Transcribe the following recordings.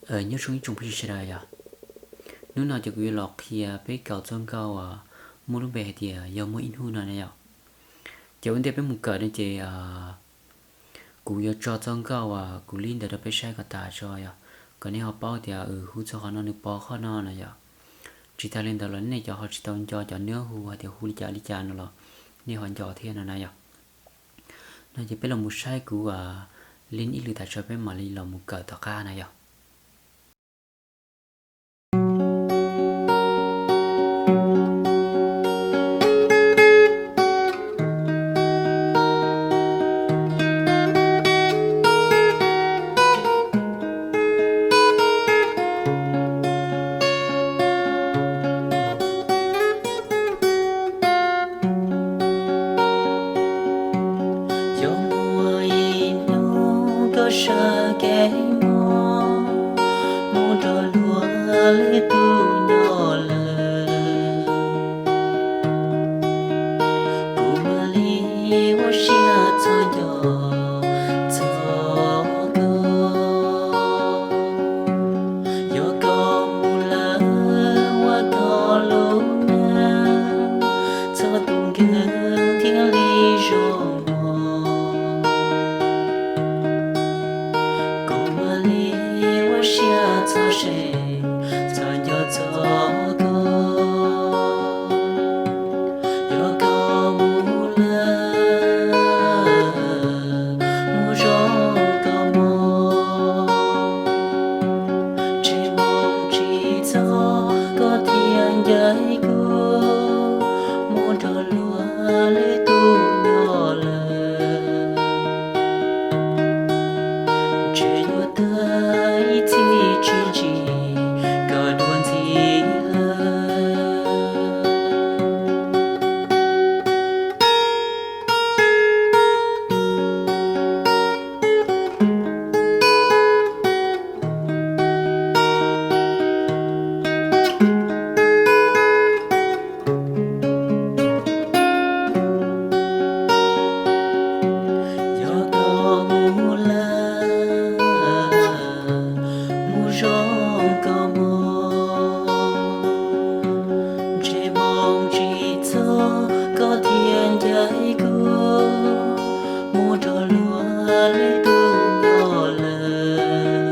Nyob zoo ib tsoom phooj ywg sawv daws yom. Hnub no ces kuv yuav los qhia peb kawm txoj nkauj uas muaj lub npe hais tias yog muaj ib hnub no na yom. Ces ua ntej peb mus kawm no ces kuv yuav tso txoj nkauj uas kuv lib ntawd rau peb saib kom tas tso yom, kom nej ho paub tias hub txog qhov no nws pov qhov no na yom. Tsis tas li ntawd los nej cov ho tsis tau nco cov nab hu hais tias hu li cas li cas no los nej ho nco thiab no na yom. No ces peb los mus saib kuv lib ib lwm tas tso peb mam li los mus kawm tom qab na yom. Xyov muaj ib hnub koj sawv kev mus, mus nrog luag lwm tus nyob lawm, kuv mam li ua siab txog nco txog koj. Yog koj mus lawm ua koj lub neej, txhob tu nkeeg thiaj li zoo mog. Kuv mam li ua siab txog se, txog nco txog koj. Yog koj mus lawm, mus zoo koj mog, ntshe mus tsis txog koj thiaj ncaim kuv, mus nrog luag lwm tus nyob lawm, ntshe yuav tag ib txhis tsis ntsim koj dua ntxiv lawm. Yog koj mus lawm, mus zoo koj mog, ntshe mus tsis txog koj thiaj ncaim kuv, mus nrog luag lwm tus nyob lawm,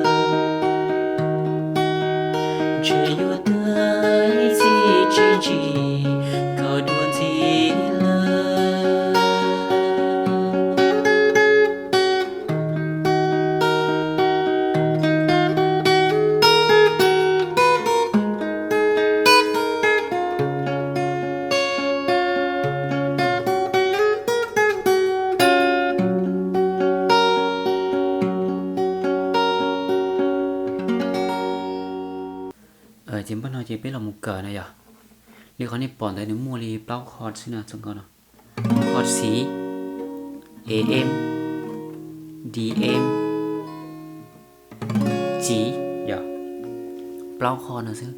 ntshe yuav tag ib txhis tsis ntsim koj dua ntxiv lawm. Ces npaj no ces peb los mus kawm na yom. Li qhov nej pom ntawd nws muaj li plaub qho xwb na, txoj nkauj no. Qho C, A M, D M, C yom. Plaub qho no xwb.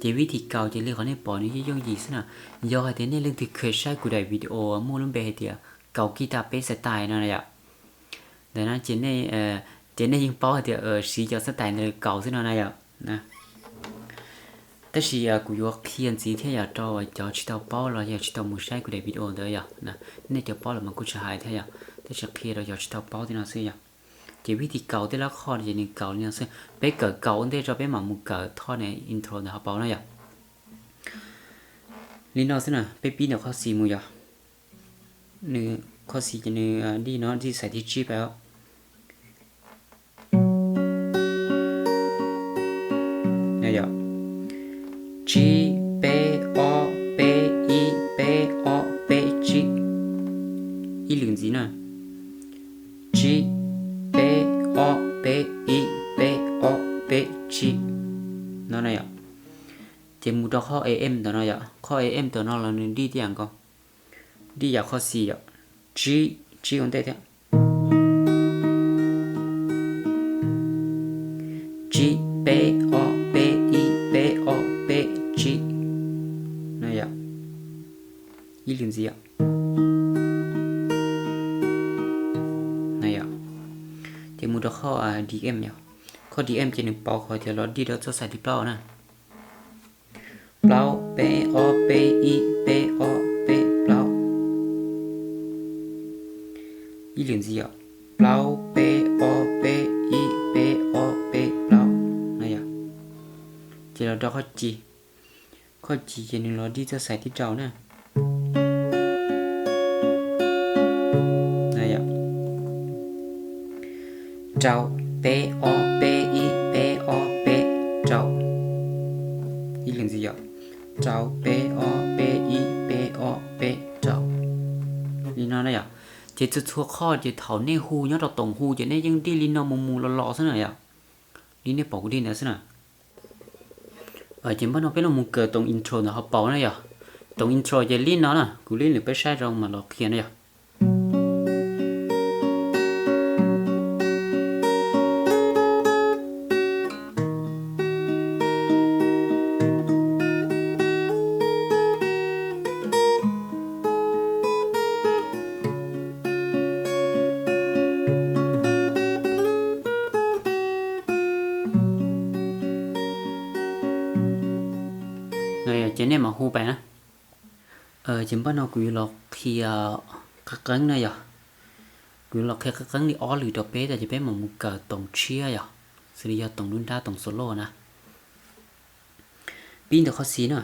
Ces vib thim kaus ces li qhov nej pom nws yooj yooj yim xwb na. Yog hais tias nej leej twg kheev saib kuv daim video muaj lub npe hais tias kaus kis tas peb xav tais no na yom. Ntawm no ces nej yeej paub hais tias siv cov xab tais ntawd kaus xwb no na yom. Tab sis kuv yuav qhia ntxiv thiab yom rau cov tsis tau paub los yog tsis tau mus saib kuv daim video ntawd yom. Nej cov paub los mas kuj tsis hais thiab yom, tab sis qhia rau cov tsis tau paub tej no xwb yom. Ces vib thim kaus tej lab qho ces nws kaus li no xwb. Peb kawm kaus ua ntej tso peb mam mus kawm thoj niag intro ntawd ho paub na yom. Li no xwb na, peb pib ntawm qho C mus yom. Nws qho C ces nws dij no dij xais thib tsib pab. Tsib, peb, ob, peb, ib, peb, ob, peb, tsib. Ib lwm ntxiv na. Tsib, peb, ob, peb, ib, peb, ob, peb, tsib. No na yom. Ces mus rau qhov A M ntawm no yom, qhov A M ntawm no los nws dij tib yam nkaus. Dij yam qhov C yom. Tsib, tsib ua ntej thiab. Tsib, peb, ob, peb, ib, peb, ob, peb, tsib. No yom. Ib lwm ntxiv yom. Ces mus rau qhov D M yom. Chord D M ces nws pauv qhov tias los dig rau txoj xais thib plaub na. Plaub peb ob peb ib peb ob peb plaub. Ib lwm ntxiv yom, plaub peb ob peb ib peb ob peb plaub no yom. Ces los rau qhov C, qhov C ces nws los dig txoj xais thib rau na. Rau peb ob peb ib peb ob peb rau. Ib lwm ntxiv yom, rau peb ob peb ib peb ob peb rau. Li no na yom. Ces txhua txhua qhov ces thaum nej hu nyob rau toom hu ces nej yeej dig li no mus mus los los xwb na yom. Li nej pom kuv dig ntawd xwb na. Ces npaj no peb los mus kawm toom intro ntawm hauv paus na yom. Toom intro ces li no na, kuv li lwm peb saib zoo mas los qhia na yom. Ces nej mam hu pais na. Ces npaj no kuv yuav los qhia qeeb qeeb na yom. Kuv yuav los qhia qeeb qeeb li ob lwm rau peb tas ces peb mam mus kawm toom tshiab yom, xws li yog toom dub nrab toom solo na. Pib ntawm qhov C na.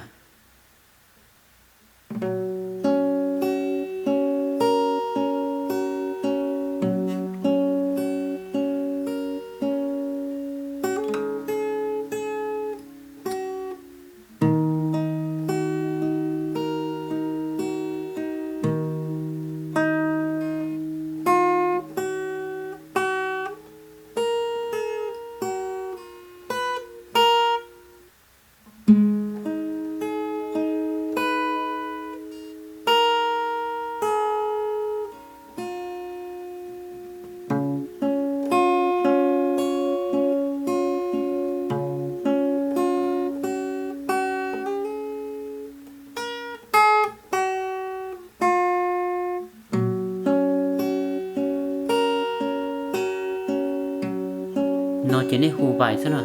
No ces nej hu vais xwb na.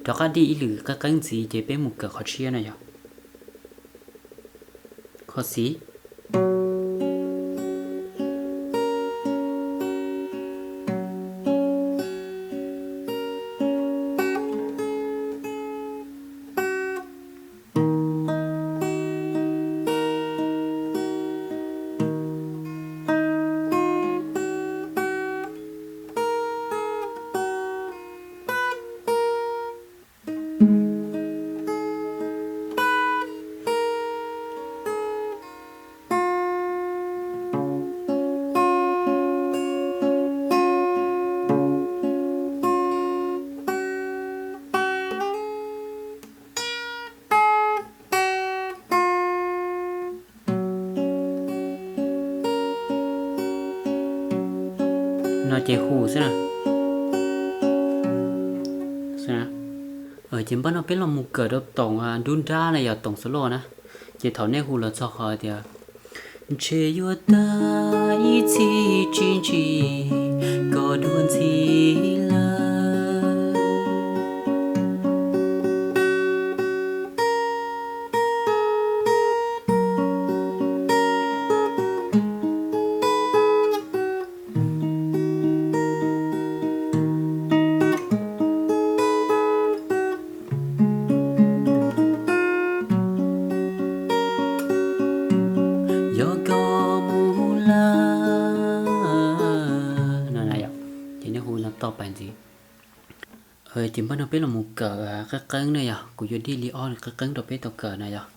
Rov qab dig ib lwm qeeb qeeb ntxiv ces peb mus kawm qhov tshiab na yom. Qhov xis. No ces hu xwb na. Ces npaj no peb los mus kawm rau toom dub nrab na yog toom solo na. Ces thaum nej hu los txog qhov tias, ntshe yuav tag ib txhis tsis ntsis kom dua ntxhi lawm. Yog koj mus lawm. Ces nej hu no toj pais ntxiv. Ces npaj no peb los mus kawm qeeb qeeb na yog, kuv yuav dig li ob qeeb qeeb rau peb tau kawm na yog.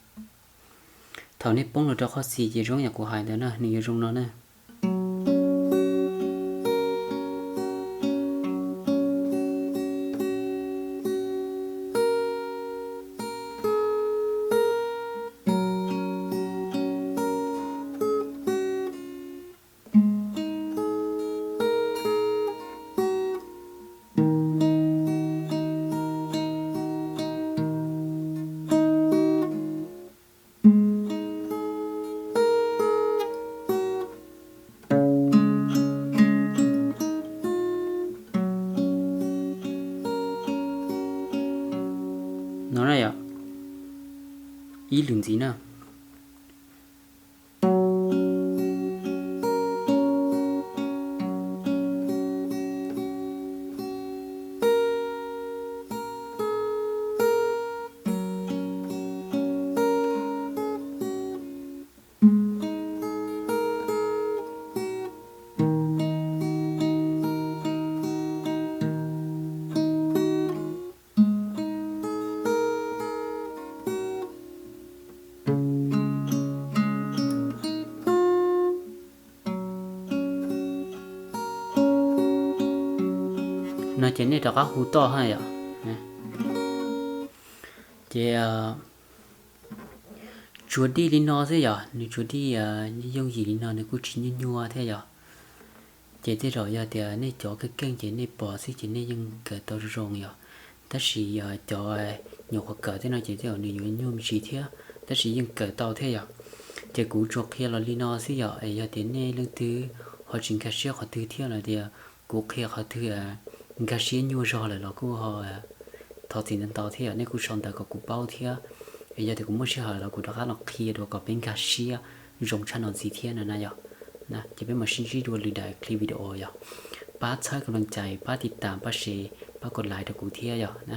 Thaum nej poob los rau qhov xis ces zoo yam kuv hais ntawd na, nws yuav zoo no na. no na yom, ib lwm ntxiv na. No ces nej rov qab hu toj ha yom. Ces tsuas dij li no xwb yom, nws tsuas dij yooj yim li no, nws kuj tsis nyuaj nyuaj thiab yom. Ces tej zaum yog tias nej cov keej keej ces nej pom xwb ces nej yeej kawm tau zoo zoo yom. Tab sis cov nyuam qhuav kawm tej no ces tej zaum nws yuav nyuaj me ntsis thiab, tab sis yeej kawm tau thiab yom. Ces kuv tsuas qhia los li no xwb yom, es yog tias nej leej twg ho tsis nkag siab qhov twg thiab los tias kuv qhia qhov twg nkag siab nyuaj zog lawm los kuj ho thov txim ntau ntau thiab yom, nej kuj sau ntawv kom kuv paub thiab. Es yog tias kuv muaj sij hawm los kuv rov qab los qhia dua kom peb nkag siab zoo tshaj no ntxiv thiab no na yom. Ces peb mam sib ntsib dua lwm daim clip video yom. Pab txhawb kam laj cai, pab tiv tam, pab share, pab kos like rau kuv thiab yom na.